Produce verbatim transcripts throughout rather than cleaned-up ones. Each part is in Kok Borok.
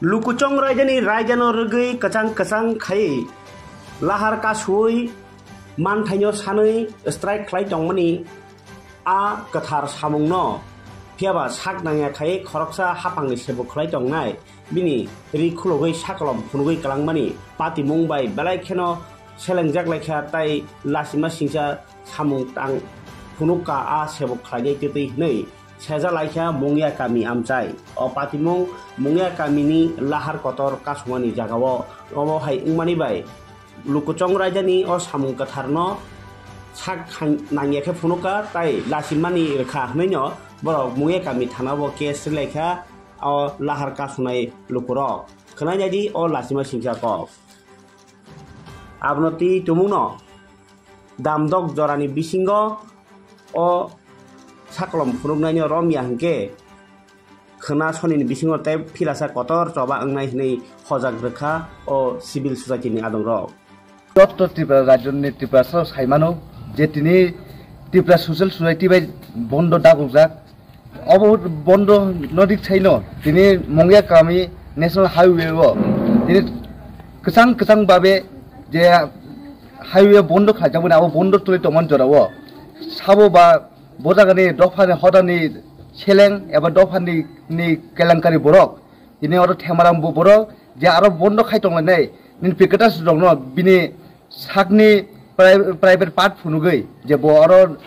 Lukuchong raijani raijano rwgwi kwchang kwchang khai lahar kasui manthaino sanwi strike khlai tongmani a kwthar samungno phiyaba sak nangya khai khoroksa hapangni sebuk khlai tongnai bini ri khulogwi sakolom phunugwi kwlangmani patimung bai belai kheno selengjak laikha tai lachima singcha samung tang phunukka a sebuk khlainai twtwi hwnwi seja laikha Mungya kami amchai. O patimung Mungya kamini lahar kotor kasumani jagao omo hai wngmani bai Lukuchong raijani o samung kwtharno sak nangya khe phunukha tai lachimani rwkha hwnwino borok Mungya kami thanao case rwlaikha o lahar kasunai lukurok. Khwnai naidi o lachima singcha kok. Abono twi tumungno damdok jorani bisingo o sakolom phunuknaino romya hwnkhe khwna sonini bisingo tei philasa kotor choba wngnai hwnwi hojak rwkha o civil society ni adongrok. Jotto Tripura rajyoni Tiprasa saimano je tini Tripura Social Society bai bondo dagokjak. Obo bondo no dik saino tini Mongya kami National Highway o tini kwchang kwchang babe je highway bondo khlaijakmani abo bondo tuli tongmani jorao sabo ba bo jagani dophani hodani seleng eba dophani ni kelankari borok tini oro themaram bo borok je aro bondo khai tonglainai nini piketas rokno bini sakni pri-, private part phunugwi je bo oro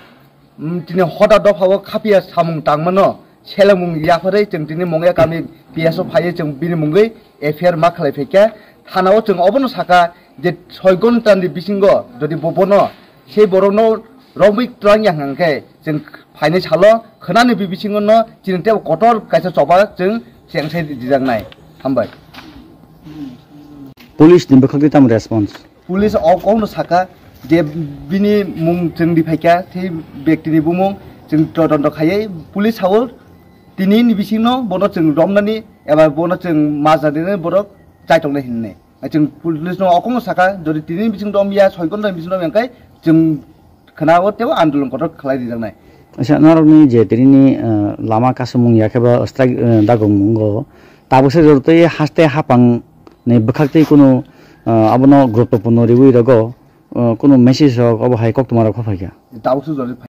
Mm, tini hoda dopha o khapia samung tangmano selemung yapharwi chwng tini Mongya kami P S o phaiwi chwng bini mungwi F I R ma khlai phaikha. Thana o chwng obono sakha je soi ghonta ni bisingo jodi bo bono sei borokno romwi twlang ya hwnkhe chwng phainai salo khwnani bi bisingo no chini tebo kotor kaisa choba chwng chengsai dijaknai. Hambai. Police ni bwkhakni tamo response? Police o kokno saka je bini mung chwng di phaikha, tei bektini bumung chwng todonto khaiwi police sao tini ni bisingno bono chwng romnani eba bono chwng majra dinani borok chaitongnai hinwi. Chwng police no o kokno saka, jodi tini ni bising romya, soi ghonta ni bising romya hwnkhe chwng khwnao teibo andolon kotor khlai rijaknai. Acha, norokni je tinini, eh, lama kasumung ya khe ba strike, eh, dagong mungo, tabuksa jorotwi haste hapang ni bwkhaktwi kunu, eh, abono guruttopurno riwi rogo, eh, kunu message rok obo hai koktwma rok phaikha. Tabuksa jorotwi